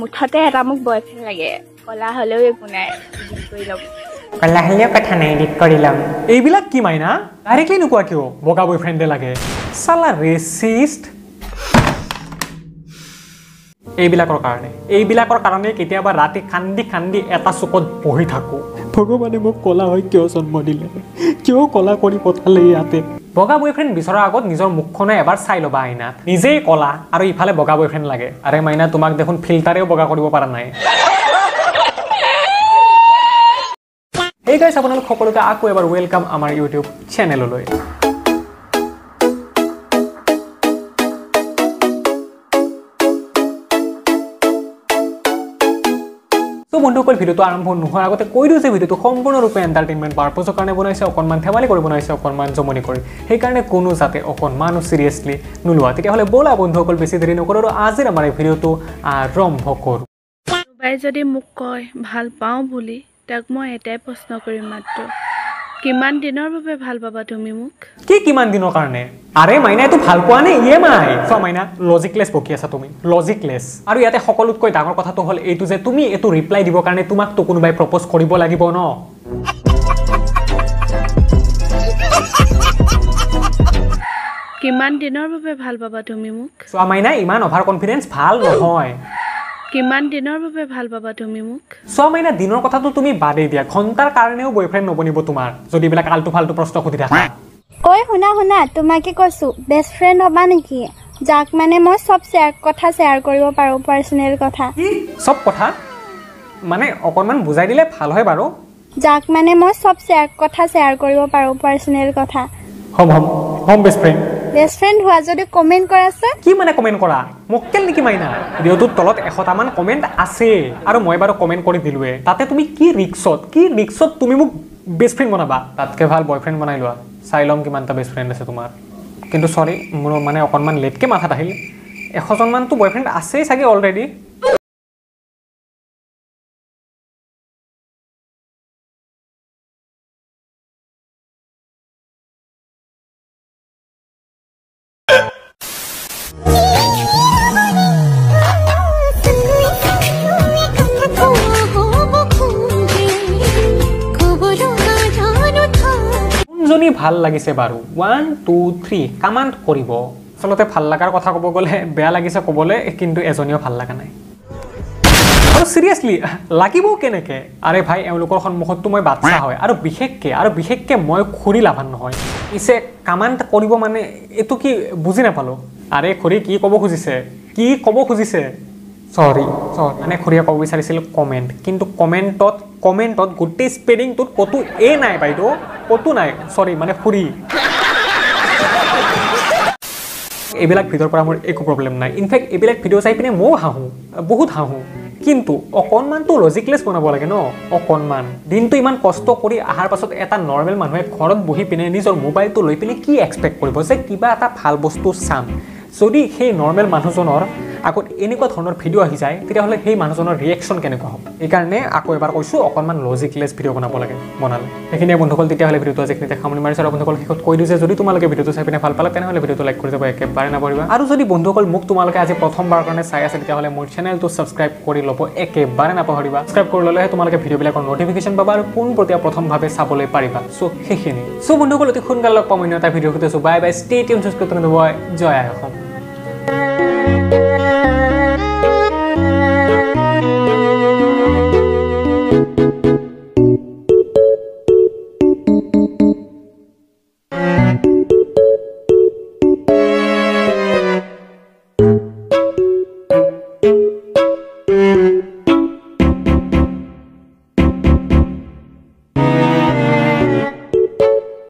মুঠতে এটা মোক বয়ফ্ৰেণ্ড লাগে, কলা হ'লেও একো নাই, এডিট কৰি ল'ম। কলা হ'লেও কথা নাই, এডিট কৰি ল'ম। এইবিলাক কি মাইনা, ডাইৰেক্টলি নোকোৱা কিয়? বগা বয়ফ্ৰেণ্ডে লাগে, চালা ৰেচিষ্ট। এইবিলাকৰ কাৰণে কেতিয়াবা ৰাতি কান্দি কান্দি এটা চুকত বহি থাকোঁ। ভগৱানে মোক কলা হৈ কিয় জন্ম দিলে, কিয় কলা কৰি পঠালে ইয়াতে? বগা বয়ফ্ৰেণ্ড বিচৰাৰ আগত নিজৰ মুখখনে এবাৰ চাই ল'বা আইনাত। নিজেই কলা আৰু ইফালে বগা বয়ফ্ৰেণ্ড লাগে। আৰে মাইনা, তোমাক দেখোন ফিল্টাৰেও বগা কৰিব পৰা নাই। এই গাইছ, আপোনালোক সকলোকে আকৌ এবাৰ welcome আমাৰ ইউটিউব চেনেললৈ। তো বন্ধুসকল, ভিডিঅ'টো আৰম্ভ নোহোৱাৰ আগতে কৈ দিওঁ যে ভিডিঅ'টো সম্পূৰ্ণৰূপে এণ্টাৰটেইনমেণ্ট পাৰ্পজৰ কাৰণে বনাইছে, অকণমান ধেমালি কৰি বনাইছে, অকণমান জমনি কৰি, সেইকাৰণে কোনো যাতে অকণমানো চিৰিয়াছলি নোলোৱা। তেতিয়াহ'লে ব'লা বন্ধুসকল, বেছি দেৰি নকৰোঁ আৰু আজিৰ আমাৰ এই ভিডিঅ'টো আৰম্ভ কৰোঁ। কোনোবাই যদি মোক কয় ভাল পাওঁ বুলি, তাক মই এটাই প্ৰশ্ন কৰিম মাত্ৰ, কিমান দিনৰ বাবে ভাল পাবা তুমি মোক? কি কিমান দিনৰ কাৰণে? আৰে মাইনা, এইটো ভাল পোৱা নে ই এম আই? চোৱা মাইনা, লজিকলেছ বকি আছা তুমি, লজিকলেছ। আৰু ইয়াতে সকলোতকৈ ডাঙৰ কথাটো হ'ল এইটো যে তুমি এইটো ৰিপ্লাই দিবৰ কাৰণে তোমাকতো কোনোবাই প্ৰপ'জ কৰিব লাগিব ন। কিমান দিনৰ বাবে ভাল পাবা তুমি মোক? চোৱা মাইনা, ইমান অভাৰ কনফিডেন্স ভাল নহয়। কিমান দিনৰ বাবে ভাল পাবা তুমি মোক? চোৱা মাইনা, দিনৰ কথাটো তুমি বাদেই দিয়া, ঘণ্টাৰ কাৰণেও বয়ফ্ৰেণ্ড নবনিব তোমাৰ, যদি এইবিলাক আল্টু ফাল্টু প্ৰশ্ন সুধি থাকা। ঐ শুনা শুনা, তোমাকে কৈছো, বেষ্ট ফ্ৰেণ্ড হ'বা নেকি? যাক মানে মই চব কথা শ্বেয়াৰ কৰিব পাৰোঁ, পাৰ্চনেল কথা। চব কথা মানে অকণমান বুজাই দিলে ভাল হয় বাৰু। যাক মানে মই চব কথা শ্বেয়াৰ কৰিব পাৰোঁ, পাৰ্চনেল কথা। হ'ম হ'ম হ'ম বেষ্ট ফ্ৰেণ্ড। বেষ্ট ফ্ৰেণ্ড হোৱা যদি কমেণ্ট কৰাচোন। কি মানে কমেণ্ট কৰা? মক্কেল নেকি মাইনা? ভিডিঅ'টোৰ তলত 100টামান কমেণ্ট আছে আৰু মই বাৰু কমেণ্ট কৰি দিলোৱে। তাতে তুমি কি ৰিক্সত তুমি মোক বেষ্ট ফ্ৰেণ্ড বনাবা? তাতকৈ ভাল বয়ফ্ৰেণ্ড বনাই লোৱা, চাই ল'ম কিমানটা বেষ্ট ফ্ৰেণ্ড আছে তোমাৰ। কিন্তু চৰি, মোৰ মানে অকণমান লেটকৈ মাথাত আহিল, 100জনমানতো বয়ফ্ৰেণ্ড আছেই চাগে অলৰেডি। কোনজনী ভাল লাগিছে বাৰু? 1 2 3 কামাণ্ড কৰিব। আচলতে ভাল লগাৰ কথা ক'ব গ'লে বেয়া লাগিছে ক'বলৈ, কিন্তু এজনীও ভাল লগা নাই। আৰু চিৰিয়াছলি লাগিব কেনেকৈ? আৰে ভাই, এওঁলোকৰ সন্মুখততো মই বাচ্ছা হয়, আৰু বিশেষকৈ মই খুৰী লাভান নহয়। পিছে কামাণ্ড কৰিব মানে এইটো কি বুজি নাপালোঁ। আৰে খুৰী কি ক'ব খুজিছে, কি ক'ব খুজিছে? চৰি মানে খুৰীয়ে ক'ব বিচাৰিছিল কমেণ্ট, কিন্তু কমেণ্টত গোটেই স্পেলিংটোত ক'তো এ নাই বাইদেউ, ক'তো নাই। চৰি মানে খুৰী। এইবিলাক ভিডিঅ'ৰ পৰা মোৰ একো প্ৰব্লেম নাই। ইনফেক্ট এইবিলাক ভিডিঅ' চাই পিনে ময়ো হাঁহোঁ, বহুত হাঁহোঁ, কিন্তু অকণমানতো লজিকলেছ বনাব লাগে ন, অকণমান। দিনটো ইমান কষ্ট কৰি অহাৰ পাছত এটা নৰ্মেল মানুহে ঘৰত বহি পিনে নিজৰ মোবাইলটো লৈ পিনে কি এক্সপেক্ট কৰিব যে কিবা এটা ভাল বস্তু চাম? যদি সেই নৰ্মেল মানুহজনৰ আগত এনেকুৱা ধৰণৰ ভিডিঅ' আহি যায়, তেতিয়াহ'লে সেই মানুহজনৰ ৰিয়েকশ্যন কেনেকুৱা হ'ব? সেইকাৰণে আকৌ এবাৰ কৈছোঁ, অকণমান লজিকলেছ ভিডিঅ' বনাব লাগে, বনালে। সেইখিনিয়ে বন্ধুসকল, তেতিয়াহ'লে ভিডিঅ'টো আজি এইখিনিতে সামৰণি মাৰিছোঁ। আৰু বন্ধুসকল, শেষত কৈ দিওঁ যে যদি তোমালোকে ভিডিঅ'টো চাই পিনে ভাল পালা, তেনেহ'লে ভিডিঅ'টো লাইক কৰি যাব একেবাৰে নাপাহৰিবা। আৰু যদি বন্ধুসকল মোক তোমালোকে আজি প্ৰথমবাৰৰ কাৰণে চাই আছে, তেতিয়াহ'লে মোৰ চেনেলটো ছাবস্ক্ৰাইব কৰি ল'ব একেবাৰে নাপাহৰিবা। ছাবস্ক্ৰাইব কৰি ল'লেহে তোমালোকে ভিডিঅ'বিলাকৰ ন'টিফিকেশ্যন পাবা আৰু পোনপটীয়া প্ৰথমভাৱে চাবলৈ পাৰিবা। চ' সেইখিনি। চ' বন্ধুসকল, অতি সোনকালে লগ পাম অন্য এটা ভিডিঅ'ৰ সৈতে। So bye bye, stay tune, subscribe কৰি জয় আই অসম।